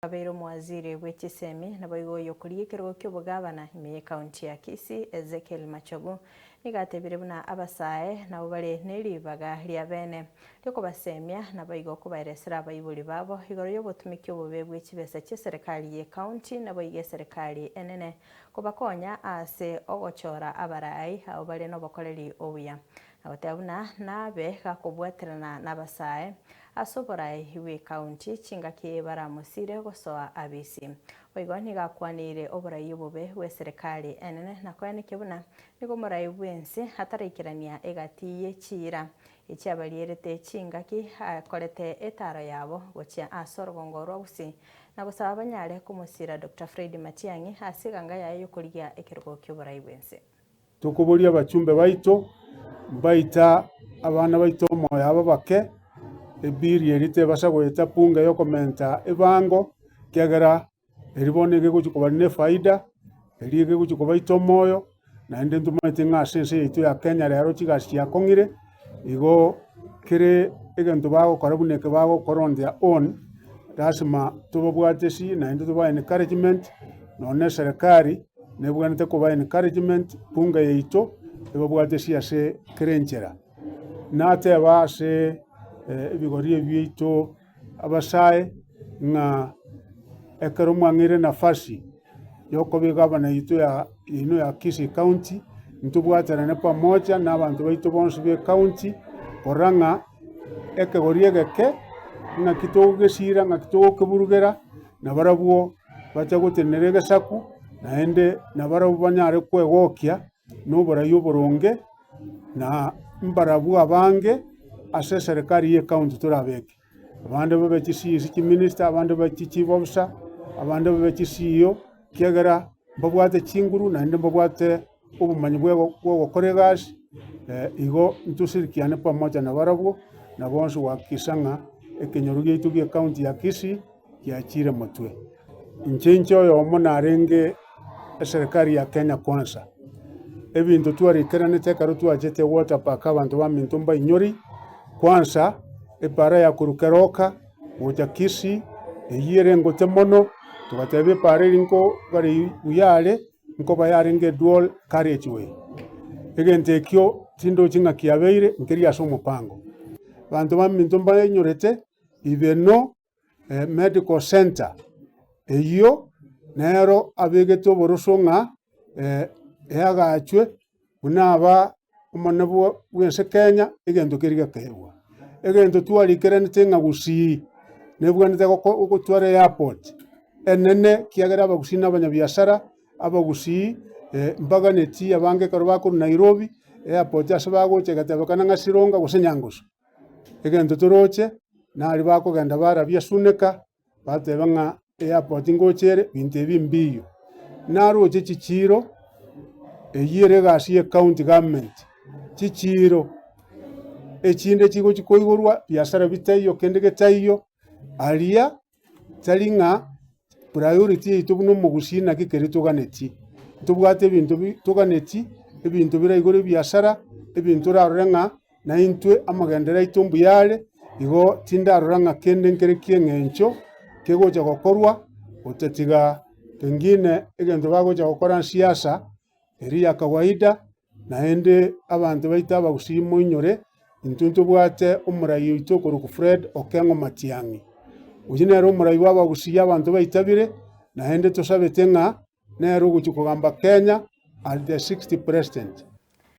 Abeire omowaziri bwe chisemi naboigo oyokorigia ekerogo ki'obogabana ime y'ecounty ya Kisii Ezekiel Machogu nigo atebire buna abasae nabo bare neribaga ria bene riokobasemia naboigo kobaeresera abaibori babo igoro y'obotumiki obobe bwe chibesa chi'eserekari y'ecounty naboigo eserekari enene kobakonya ase ogochora abarai abo bare nobokoreri obuya. Na goteba buna nabe gakobwaterana nabasae ase oborai bw'ecounty chingaki baramosire gosoa abisi. Boigo nigo akwaneire oborai obobe bw'eserekari enene na koenekia buna nigo omorai bw'ense ataraikerania egati ye chiira echiabarierete chingaki akorete etaro yabo gochia ase orogongo rwa Gusii na gosaba banyare komosira Doctor Fred Matiang'i ase eganga yaye yokorigia ekerogo ki'oborai bw'ense. Tokoboria abachumbe baito, mbaita abana baito omoyo aba bake, ebiri eria tebasa goeta punga y'okomenta ebango, ekiagera eria bono nigo egochia koba ne efaida, eria iga egochia kobaita omoyo, naende ntomanyete ng'a ase ense yaito ya Kenya rero chigasi chiakong'ire, igo kere egento bagokora buna eke bagokora on their own, lasima tobabwate esi naende tobae encouragement, nonya na eserekari. Nebwenerete koba encouragement bunge yaito ebabwate ase ase kera enchera. Nateba ase ebigori ebi biaito abasae ng'a ekero mwang'eire nafasi yokoba egavana yaito ya yaino ya Kisii county, ntobwaterane pamoja na abanto baito bonsi ba ecounty korora ng'a ekegori egeke ng'aki togogesira ng'aki togokeburugera, nabarabwo bacha gotenenera egesaku, naende nabarabwo banyare kwegokia noborai oboronge, na mbarabwo abange ase eserekari y'ecounty torabeke. Abande babe chi CS chiminister, abande babe chi chief officer, abande babe chi CEO, ekiagera mbabwate chinguru naende mbabwate obomanyi bwa ogokora egasi, igo ntoshirikiane pamoja nabarabwo, na bonsi gohakikisha ng'a ekenyoro giaito gie county ya Kisii giachire motwe. Inche inche oyomo narenge eserekari ya Kenya Kwanza, ebinto twarikeranete ekero twachete water park abanto baminto mbainyori, kwanza epara ya korwa Keroka gocha Kisii, eyio ere engote mono, togateba epara eria nko bare buya are. nkoba yarenge edual carriageway. Egento ekio tindochi ng'a kiabeire nkeri ase omopango. Abanto baminto mbaenyorete Ibeno Medical Centre, eyio nero abegete oboroso ng'a eagachwe buna aba omonene bw'ense Kenya egento keria gekeegwa. Egento twarikeranete ng'a gusii nebwenerete gotwara airport enene ekiagera abagusii na abanyabiasara, abagusii mbaganeti abange ekero bakorwa Nairobi, airport ase bagocha egatebekana ng'a Sironga gose Nyangusu. Egento toroche, naria bakogenda barabia Suneka, Bateba ng'a airport ngocha ere, binto ebi mbiyo. Naroche chichiiro, eyio ere egasi ye county government, chichiiro echinde chigochi koigorwa, biasara bitaiyo kende getaiyo, aria tari ng'a priority yaito buna omogusii naki keri toganetie. Ntobwate ebinto bi toganetie, ebinto biraigore ebiasara, ebinto orarore ng'a Naintwe amagenderero aito mbuya are, igo tindarora ng'a kende nkere ki'eng'encho kegocha gokorwa, gotatiga pengine egento bagocha gokora nsiasa eria ya kawaida, naende abanto baito abagusii moinyore, intwe ntobwate omorai oito okorokwa Fred Okengo Matiang'i. Oyio nere omorai bw'abagusii abanto baitabire, naende tosabete ng'a nere ogochia kogamba Kenya as the sixth president.